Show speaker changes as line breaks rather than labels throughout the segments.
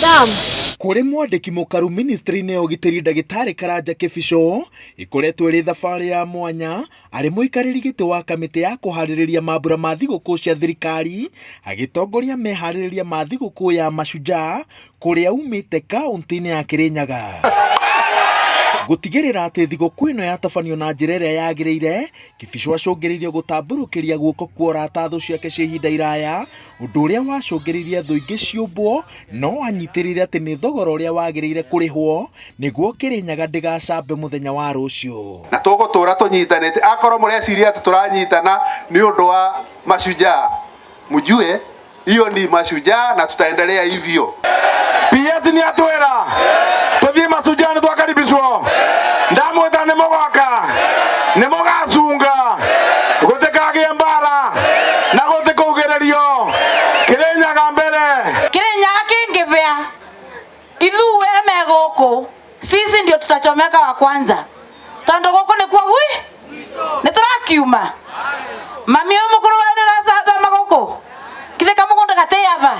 Madam.
Kũrĩ mwandĩki mũkaru ministry-inĩ ya ũgitĩri ndagĩtarĩ Karanja Kĩbico, ĩkoretwo ĩrĩ thabarĩ ya mwanya arĩ mũikarĩri gĩtĩ wa kamĩtĩ ya kũharĩrĩria mambura ma thigũkũ cia thirikari, agĩtongoria meharĩrĩria ma thigũkũ ya Mashujaa kũrĩa aumĩte kaũntĩ-inĩ ya Kĩrĩnyaga. Gũtigĩrĩra atĩ thigũkũ ĩno yatabanio na njĩra ĩrĩa yagĩrĩire, Kĩbico acũngĩrĩirio gũtambũrũkĩria guoko kwa ũrata thũ ciake cia ihinda iraya, ũndũ ũrĩa wacũngĩrĩirie thũ ingĩ ciũmbwo, no anyitĩrĩire atĩ nĩ thogora ũrĩa wagĩrĩire kũrĩhwo nĩguo Kĩrĩnyaga ndĩgacambe mũthenya wa rũciũ.
Na tũgũtũra tũnyitanĩte, akorwo mũreciria atĩ tũranyitana nĩ ũndũ wa Mashujaa, mjue hiyo ni Mashujaa na tutaendelea hivyo.
PS nĩ atwĩra tũthiĩ Mashujaa nĩ twakaribicwo, ndamwĩta nĩ mũgoka nĩ mũgacunga gũtikagĩe mbara na gũtikaugĩrĩrio Kĩrĩnyaga mbere.
Kĩrĩnyaga kĩngĩbĩa ithuĩ me gũkũ, sisi ndio tutachomeka wa kwanza, tondu gũkũ nĩkuo gwi nĩ tũrakiuma. Mami ũyũ mũkũrũ wayo nĩ ũrathama gũkũ kithika mũgũnda gatĩaba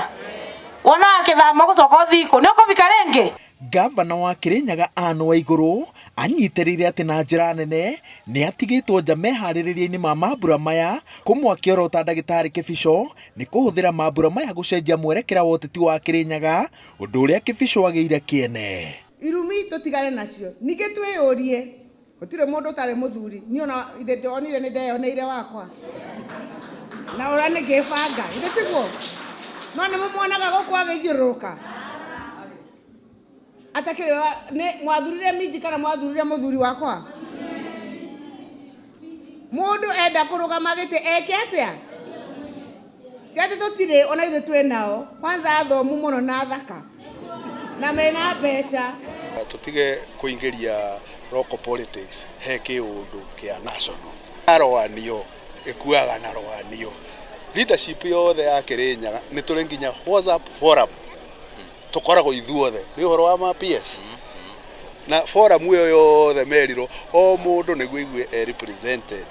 wona akĩthama gũcoka ũthikũ nĩ ũkũbika rĩngĩ.
Ngavana wa Kĩrĩnyaga Anne Waigũrũ anyitĩrĩire atĩ na njĩra nene nĩ atigĩtwo nja meharĩrĩria-inĩ ma mambura maya, kũmwe akĩorota ndagĩtarĩ Kĩbico nĩ kũhũthĩra mambura maya gũcenjia mwerekera wa ũteti wa Kĩrĩnyaga, ũndũ ũrĩa Kĩbico agĩire kĩene.
Irumi tũtigane nacio, ningĩ twĩyũrie gũtirĩ mũndũ ũtarĩ mũthuri. Niĩ ona ithe ndonire nĩ ndeyoneire wakwa na ũrĩa nĩ ngĩbanga ithe tiguo, no nĩ mũmuonaga gũkũ agĩthiũrũrũka atakĩrĩ nĩ mwathurire minji kana mwathurire mũthuri wakwa. Mũndũ enda kũrũgama gĩtĩ eke atĩa? Ti atĩ tũtirĩ, ona ithuĩ twĩ nao, kwanza athomu mũno na athaka na mena mbeca.
Tũtige kũingĩria local politics he kĩũndũ kĩa national. Rwanio ĩkuaga na rwanio. Leadership yothe ya Kĩrĩnyaga nĩ tũrĩ nginya WhatsApp forum tũkoragwo ithuothe nĩ ũhoro wa ma PS na forum ĩyo yothe merirwo o mũndũ nĩguo igue e represented.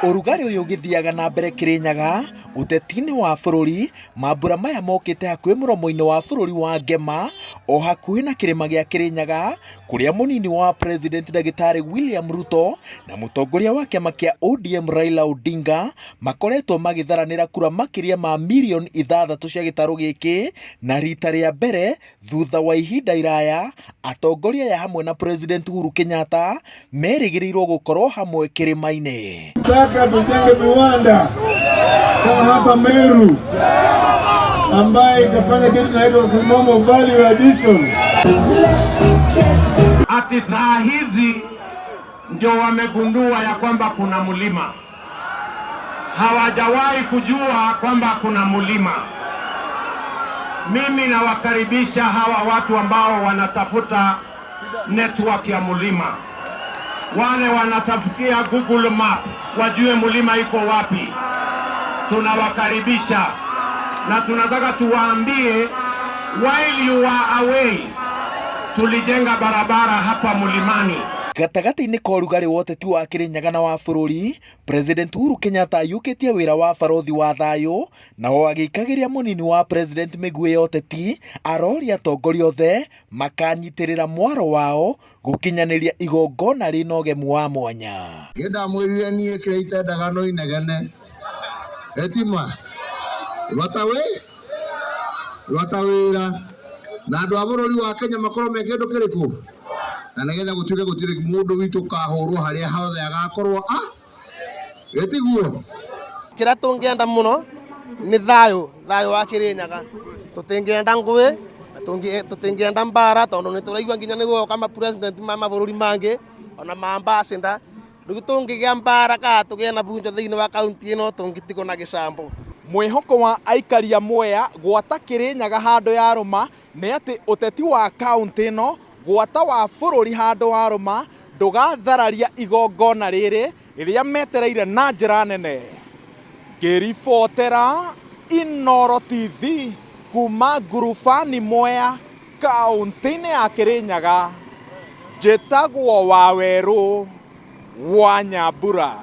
Ũrugarĩ ũyũ ũgĩthiaga na mbere Kĩrĩnyaga ũteti-inĩ wa bũrũri, mambura maya mokĩte hakuhĩ mũromo-inĩ wa bũrũri wa Ngema o hakuhĩ na kĩrĩma gĩa Kĩrĩnyaga kũrĩa mũnini wa President ndagĩtarĩ William Ruto na mũtongoria wa kĩama kĩa ODM Raila Odinga makoretwo magĩtharanĩra kura makĩria ma mirioni 6 cia gĩtarũ gĩkĩ, na rita rĩa mbere thutha wa ihinda iraya atongoria aya hamwe na President Uhuru Kenyatta merĩgĩrĩirwo gũkorwo hamwe kĩrĩma-inĩ.
Nataka tujenge viwanda kama hapa Meru ambaye itafanya kitu tunaitwa kimombo value addition.
Ati saa hizi ndio wamegundua ya kwamba kuna mlima. Hawajawahi kujua kwamba kuna mlima. Mimi nawakaribisha hawa watu ambao wanatafuta network ya mlima, wale wanatafutia Google Map wajue mlima iko wapi. Tunawakaribisha na tunataka tuwaambie, while you are away, tulijenga barabara hapa mlimani.
Gatagatĩ-inĩ ka ũrugarĩ wa ũteti wa Kĩrĩnyaga na wa bũrũri, President Uhuru Kenyatta aiyũkĩtie wĩra wa barothi wa thayũ, na o agĩikagĩria mũnini wa President mĩguĩ ya ũteti, aroria atongoria othe makanyitĩrĩra mwaro wao gũkinyanĩria igongona rĩna ũgemu wa mwanya.
Niĩ ndamwĩrire niĩ kĩrĩa itendaga no inegene. Etima bata wĩ bata wĩra na andũ a bũrũri wa Kenya makorwo me kĩndũ kĩrĩkũ, na nĩgetha gũtuĩke gũtirĩ mũndũ witũ ũkahũrwo harĩa hothe agakorwo a ĩtiguo.
Kĩrĩa tũngĩenda mũno nĩ thayũ, thayũ wa Kĩrĩnyaga. Tũtingĩenda ngũĩ, tũtingĩenda mbara, tondũ nĩ tũraigua nginya nĩ gũgoka ma president ma mabũrũri mangĩ ona ma ambassador. Rĩu tũngĩgĩa mbara kana tũgĩe na bunjo thĩinĩ wa kaunti ĩno tũngĩtigwo na gĩcambo.
Mwĩhoko wa aikari a Mwea gwata Kĩrĩnyaga handũ ya rũma nĩ atĩ ũteti wa kaunti ĩno gwata wa bũrũri handũ wa rũma ndũgathararia igongona rĩrĩ rĩrĩa metereire na njĩra nene. Ngĩribotera Inooro TV kuma Ngurubani Mwea kaunti-inĩ ya Kĩrĩnyaga, njĩtagwo Wawerũ wa Nyambura.